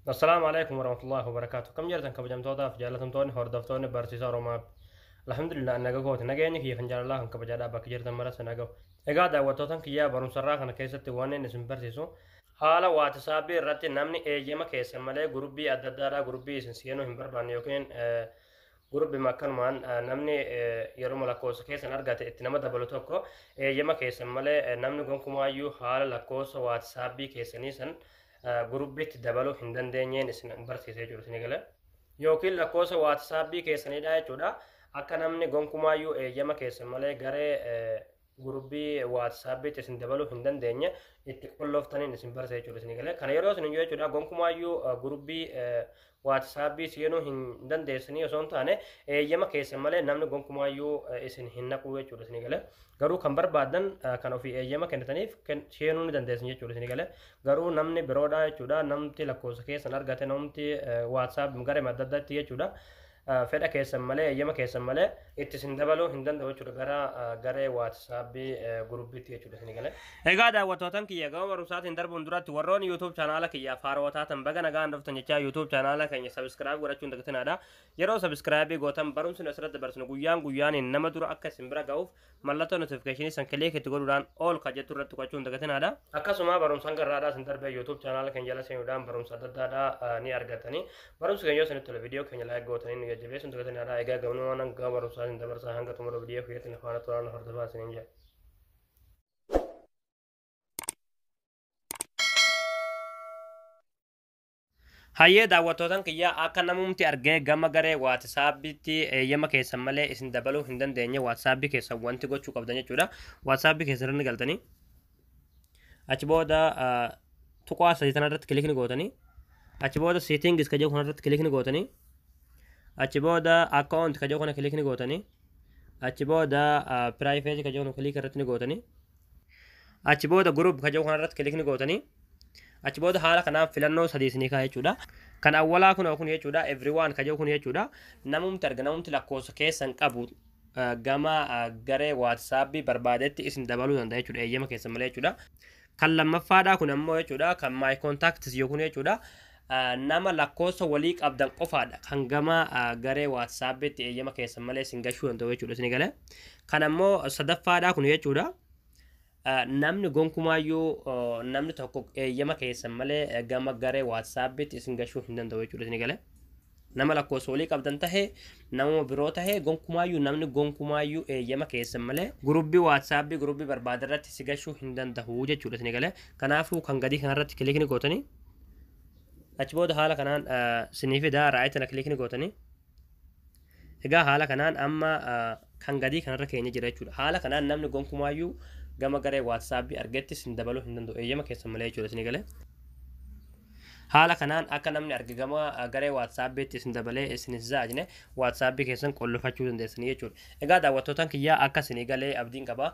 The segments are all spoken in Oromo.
Assalaamu alaikum warahmatullahi wabarakaatu. Kam jirtan kabajamtootaaf jaalatamtoonni hordoftoonni barsiisaa Oromaa. Alhamdulillah, naga kooti, nageenyi kiyya kan jaalalaa kan kabajaadhaa bakka jirtan mara sana gahu. Egaa daawwattootan kiyyaa, barumsarraa kana keessatti waan inni isin barsiisu haala WhatsAppii irratti namni eeyyama keessan malee gurubbii adda addaadhaa gurubbii isin seenuu hin barbaanne yookiin gurubbii akkanumaan namni yeroo lakkoofsa keessan argate itti nama dabalu tokko, eeyyama keessan malee namni gonkumaayyuu haala lakkoofsa WhatsAppii keessanii san gurubbiitti dabaluu hin dandeenyeen isin barsiisee jiru isin galee. Yookiin lakkoofsa WhatsAppii keessanidha jechuudha. Akka namni gonkumaayyuu eeyyama keessan malee garee gurubbii WhatsAppiitti isin dabaluu hin dandeenye itti qolloftaniin isin barsiisa jechuudha isin galee. Kana yeroo isin jechuudha, gonkumaayyuu gurubbii WhatsAppii seenuu hin dandeessanii osoo hin taane, eeyyama keessan malee namni gonkumaayyuu isin hin naqu jechuudha isin galee. Garuu kan barbaadan kan ofii eeyyama kennitaniif seenuu ni dandeessan jechuudha isin galee. Garuu namni biroodha jechuudha, namti lakkoofsa keessan argate, namti WhatsApp garee adda addaatti jechuudha, fedha keessan malee, eeyyama keessan malee itti isin dabaluu hin danda'u jechuudha gara garee WhatsAppii gurubbiitti jechuudha isin galee. Egaa daawwattootan kiyya, gama barumsaatiin darbuun duratti warroonni YouTube chaanaala kiyyaaf haarawaa taatan baga nagaan dhuftan jechaa, YouTube chaanaala keenya subscribe godhachuun dagatinaa. Yeroo subscribe gootan barumsi nu asirratti dabarsinu guyyaan guyyaaniin nama dura akka isin bira ga'uuf mallattoo notificationii san click itti godhuudhaan all ka jettu irratti tuqachuun dagatinaadha. Akkasuma barumsaan garraadhaa isin darbee YouTube chaanaala keenya jala seenuudhaan barumsa adda addaadhaa ni argatanii. Barumsi keenya yoo isinitti tole viidiyoo keenya like gootanii nu jajjabeessuun dagatinaadha. Egaa gamnumaan gama barumsaa isin dabarsaa, hanga xumura viidiyoo kiyyaatti na faana turaan hordofaa isiniin jedha. Hayyee daawwattootan kiyyaa, akka namumti argee gama garee WhatsAppiitti eeyyama keessan malee isin dabaluu hin dandeenye WhatsAppii keessan wanti gochuu qabdan jechuudha. WhatsAppii keessan irra galtanii achi booda tuqaa sadii tanarratti click ni gootanii, achi booda settings ka jedhu kanarratti click ni gootanii, achi booda account ka jedhu kana click ni gootanii, achi booda privacy ka jedhu kana click irratti ni gootanii, achi booda group ka jedhu kanarratti click ni gootanii, achi booda haala kanaan filannoo sadii isinii ka'a jechuudha. Kan awwalaa kun jechuudha, everyone ka jedhu kun jechuudha. Namumti arga, namumti lakkoofsa keessan qabu gama garee WhatsAppii barbaadetti isin dabaluu danda'a jechuudha, eeyyama keessan malee jechuudha. Kan lammaffaadhaa kun ammoo jechuudha, kan my contacts kun jechuudha. Nama lakkoofsa walii qabdan qofaadha kan gama garee WhatsAppiitti eeyyama keessan malee isin gashuu danda'u jechuudha isin galee. Kan ammoo sadaffaadhaa kun jechuudha, namni gonkumaayyuu namni tokko eeyyama keessan malee gama garee WhatsAppiitti isin gashuu hin danda'u jechuudha isin galee. Nama lakkoofsa walii qabdan tahee, nama biroo tahee, gonkumaayyuu namni gonkumaayyuu eeyyama keessan malee gurubbii WhatsAppii gurubbii barbaade irratti si gashuu hin danda'u jechuudha isin galee. Kanaafuu kan gadii kanarratti click ni gootanii, achi booda haala kanaan sinii fidaa, right tana click ni gootanii. Egaa haala kanaan amma kan gadii kanarra keenya jira jechuudha. Haala kanaan namni gonkumaayyuu gama garee WhatsAppii argetti isin dabaluu hin danda'u eeyyama keessan malee jechuudha isin galee. Haala kanaan akka namni arge gama garee WhatsAppiitti isin dabalee isin hin zaajne WhatsAppii keessan qollofachuu dandeessanii jechuudha. Egaa daawwattootaan kiyyaa, akka isinii galee abdiin qaba.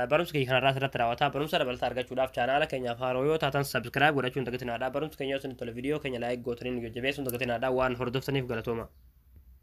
Barumsa kiyya kanarraa asirratti raawwataa. Barumsa dabalataa argachuudhaaf chaanaala keenyaaf haaroo yoo taatan subscribe godhachuun dagatinaadha. Barumsa keenya yoo isinitti tole viidiyoo keenya like gootanii nu jajjabeessuun dagatinaadha. Waan hordoftaniif galatooma.